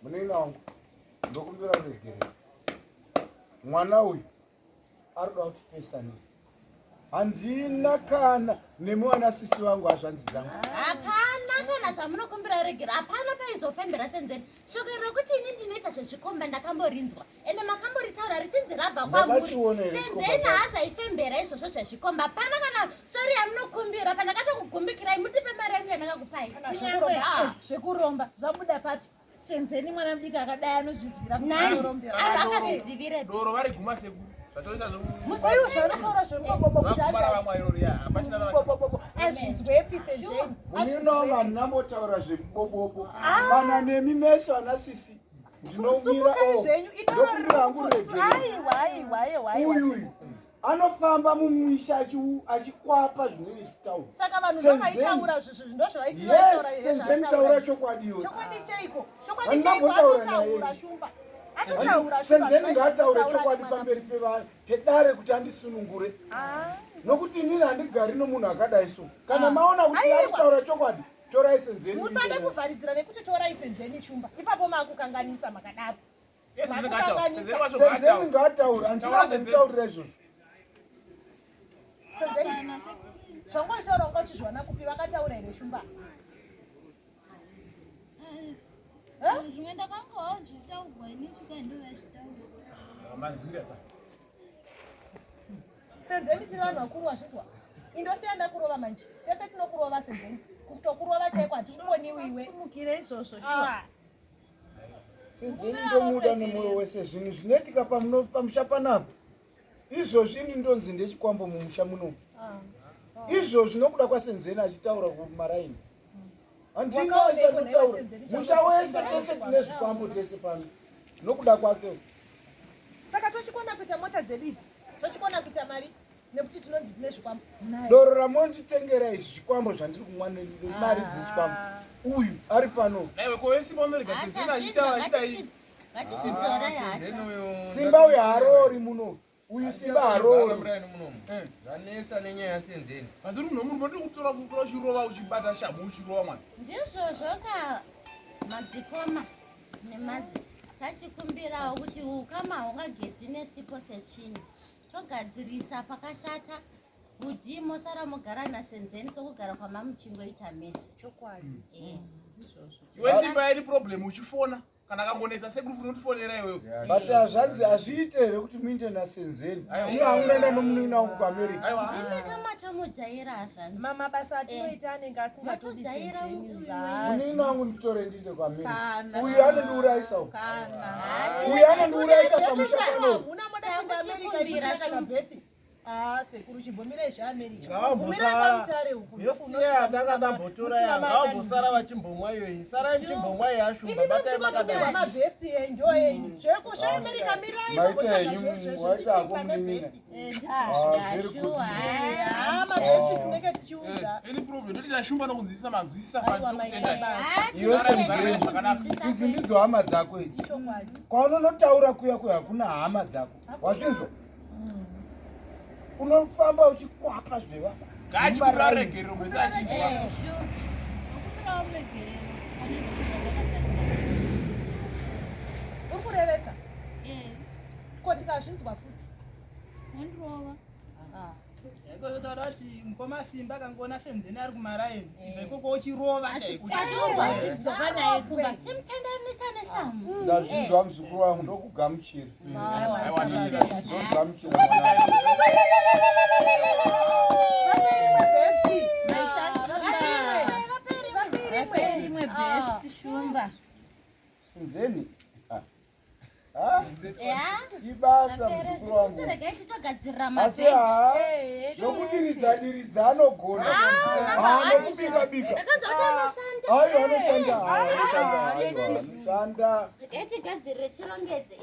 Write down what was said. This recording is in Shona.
Munin'ina wangu, ndokumbira ruregerero. Mwana uyu ari kuda kutipesanisa. Handina kana nemi wana sisi vangu hazvanzi dzangu. Hapana kana zvamunokumbira regero, hapana paizofembera Senzeni. Shoko iri rokuti ini ndinoita zvezvikomba ndakamborinzwa ende makamboritaura richinzi rabva kwamuri. Senzeni haazaifembera izvozvo zvezvikomba. Hapana kana sori yamunokumbira, pandakatokugumbikirai mutipe mari yangu yandakakupai. Kunyangwe ah. zvekuromba zvabuda papi? Senzeni mwana mudiki akadai anozvizira akazvizivire. Doro vari guma sekuru. Musayiwo zvanotaura zvemubobobo kuti azvinzwepi Senzeni. Munino vanhu nambotaura zvemubobobo. Ah. Kana nemi mese vana sisi. Ndinomira oh, zvenyu ndokumbira hangu regere. Aiwa aiwa aiwa. Uyu uyu. Anofamba mumisha achikwapa zvinenge zvichitaura. Saka vanhu ndovaiitaura zvinhu ndozvavaitaura here? Senzeni taura chokwadi iwe. Chokwadi cheiko? Chokwadi cheiko atotaura Shumba. Atotaura Shumba. Senzeni ngaataure chokwadi pamberi pedare kuti andisunungure. Ah. Nokuti inini handigari nomunhu akadai so. Kana ah. maona kuti ari kutaura chokwadi, torai Senzeni. Musade kuvharidzira nekuti torai Senzeni Shumba. Ipapo makukanganisa makadaro. Senzeni ngaataure, handina kumutaurira izvozvo. Senzeni, zvangoitaura wanga uchizviwana kupi? Vakataura here Shumba? Zvimwe ndakangowo zvitaurwa ini svika ndovazvitaura. Senzeni tiri vanhu vakuru wazvinzwa. Indosiya ndakurova manje. Tese tinokurova Senzeni. Kutokurova chaiko hatikukoniwi iwe. Simukire izvozvo shuwa. Ah. Senzeni ndomuda nemwoyo wese zvinhu zvinoitika pamusha panapa izvozvi ini ndonzi ndechikwambo mumusha muno ah. izvozvi nokuda kwaSenzeni achitaura kumaraini handina achatotaura musha wese tese tine zvikwambo tese pano nokuda kwake saka tochikona kuita mota dzedu idzi tochikona kuita mari nekuti tinonzi tine zvikwambo doro ramonditengera izvi zvikwambo zvandiri kumwa nemari ah. dzezvikwambo uyu ari pano simba uyu haroori muno uyu simba haroori eh. zvanetsa nenyaya yasenzeni asi uri munhu murume kutora kutora uchirova uchibata shamhu uchirova mwana ndizvozvo ka madzikoma nemadzi tachikumbirawo kuti ukama hungagezwi nesipo setsvina Togadzirisa pakashata bhudhi mosara mogara naSenzeni sokugara kwamamuchingoita mese. Chokwadi. Mm. Eh, ndizvozvo. Iwe Simba iri problem uchifona kana kangonetsa sekuru unotifonera iwewe. But hazvanzi hazviite here kuti muinde naSenzeni? Iye haungaenda nomunin'ina wangu kuAmerica. Ndime kamatomujaira hazvanzi. Mabasa atinoita eh. anenge asingatodi Senzeni. Munin'ina wangu nditore ndiinde kuAmerica. Uyu anondiurayisa uyu. Uyu anondiurayisa pamusha pano. Ah, sekuru chimbomirai zveamerica ngavambosara vachimbomwa iyoyi sarai muchimbomwa iyo ashumba batai makadai mabhesti enjo enyu zveamerica mirai maita henyu waita hako munin'ina Ah, mabhesti tinenge tichiudza Any problem ndotoita shumba nokunzwisisa manzwisisa Iwe Senzeni, idzi ndidzo hama dzako idzi kwaunonotaura kuya kuya hakuna hama dzako wazvinzwa unofamba uchikwapa zvevapa Ngaachikumbira ruregerero mwedzi achinzwa. Eh, sure. Ndokumbirawo ruregerero pane zvinhu zvandakatadza. Uri kurevesa Eh, ko tikazvinzwa futi mondirova. Ah. Yaikozotaura kuti mukoma Simba akangoona Senzeni ari kumaraini ibva ikoko uchirova chaiko. Achirwa uchidzoka naye kumba. Chimutandanisa neshamhu. Ndazvinzwa muzukuru wangu ndokugamuchira. Ndokugamuchira mwana. Vape rimwe best Shumba. Senzeni. Ibasa muzukuru wangu. Regai titogadzirira Asi haa zvokudiridza diridza anogona. Haa nokubika bika. Ndakanzwa kuti anoshanda. Ayo anoshanda. Anoshanda. Regai tigadzirire tirongedze.